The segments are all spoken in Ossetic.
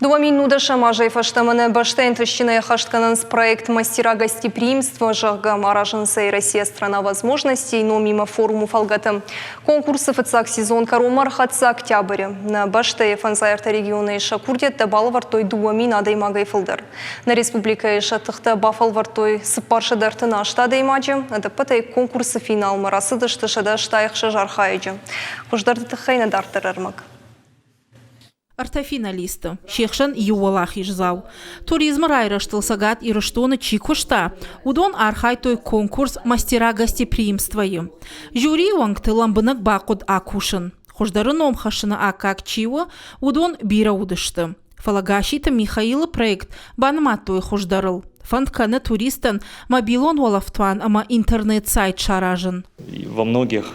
2019 азӕй фӕстӕмӕ нӕ бӕстӕ ӕнтыстджынӕй ӕххӕст кӕнынц проект «Мастера гостеприимства», зӕгъгӕ, аразынц ӕй «Россия – страна возможностей» номимӕ форумы фӕлгӕты. Конкурсы фыццаг сезон кӕронмӕ ӕрхӕццӕ октябры. Нӕ бӕстӕйы фӕндзай ӕртӕ регионӕй сӕ курдиӕттӕ балӕвӕрдтой 2000 адӕймагӕй фылдӕр. Нӕ республикӕйы сӕ тыхтӕ бафӕлвӕрдтой 438 адӕймаджы. Ӕдӕппӕтӕй конкурсы финалмӕ рацыдысты 166 архайӕджы. Хуыздӕрты тыххӕй нӕ дарддӕр ӕрмӕг. Ӕртӕ финалисты, се хсӕн иу уӕлахиздзау. Туризмы райрӕзтыл Цӕгат Ирыстоны чи куыста, уыдон архайдтой конкурс «Мастера гостеприимства-йы». Жюрийы уӕнгты лӕмбынӕг бахъуыд акусын. Хуыздӕры ном хӕссыны аккаг чи у, уыдон бирӕ уыдысты. Фӕлӕ Гасситы Михаилы проект банымадтой хуыздӕрыл. Фӕнд кӕны туристӕн мобилон уӕлӕфтуан ӕмӕ интернет-сайт саразын. Во многих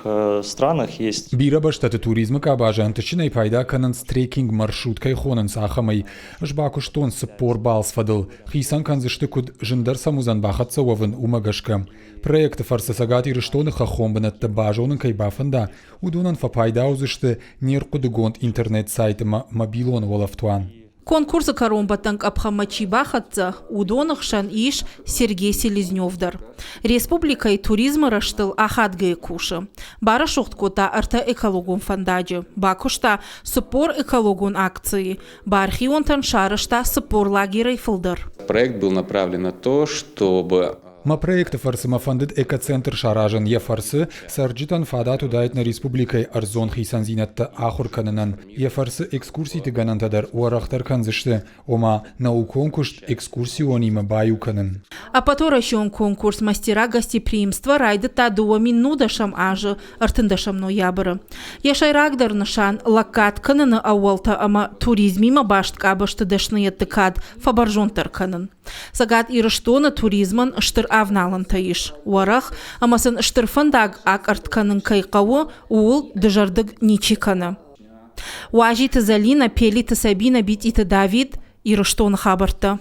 странах есть. Бирӕ бӕстӕты туризмы къабазы ӕнтыстджынӕй пайда кӕнынц трекинг-маршрут кӕй хонынц, ахӕмӕй. Ӕз бакуыстон 40 балц фӕдыл. Хицӕн кӕндзысты, куыд зындӕр сӕм уыдзӕн бахӕццӕ уӕвын, уымӕ гӕсгӕ. Проекты фӕрцы Цӕгат Ирыстоны хӕххон бынӕттӕ базонын кӕй бафӕнда, уыдонӕн фӕпайда уыдзысты не рхъуыдыгонд интернет-сайт ӕмӕ мобилон уӕлӕфтуан. Конкурсы кӕронбӕттӕн къӕпхӕнмӕ чи бахӕццӕ, уыдоны хсӕн ис Сергей Селезнев дӕр. Республикӕйы туризмы рӕзтыл ахадгӕ кусы. Барӕсугъд кодта ӕртӕ экологон фӕндаджы, бакуыста 40 экологон акцийы, бархионтӕн сарӕзта 40 лагерӕй фылдӕр. Проект был направлен на то, чтобы Мӕ проекты фӕрцы мӕ фӕндыд экоцентр саразын, йӕ фӕрцы цӕрджытӕн фадат уыдаид нӕ республикӕйы ӕрдзон хицӕндзинӕдтӕ ахуыр кӕнынӕн. Йӕ фӕрцы экскурситы гӕнӕнтӕ дӕр уӕрӕхдӕр кӕндзысты, ома наукон куыст экскурсионимӕ баиу кӕнын. Ӕппӕтуӕрӕсеон конкурс «Мастера гостеприимства» райдыдта 2010 азы 13 ноябры. Йӕ сӕйрагдӕр нысан – лӕггад кӕныны ӕууӕлтӕ ӕмӕ туризмимӕ баст къабӕзты дӕсныйӕдты кад фӕбӕрзонддӕр кӕнын. Цӕгат Ирыстоны туризмӕн стыр авналӕнтӕ ис, уӕрӕх ӕмӕ сын стыр фӕндаг акъӕртт кӕнын кӕй хъӕуы, ууыл дызӕрдыг ничи кӕны. Уазиты Зӕлинӕ, Пелиты Сабинӕ, Битъиты Давид, Ирыстоны хабӕрттӕ.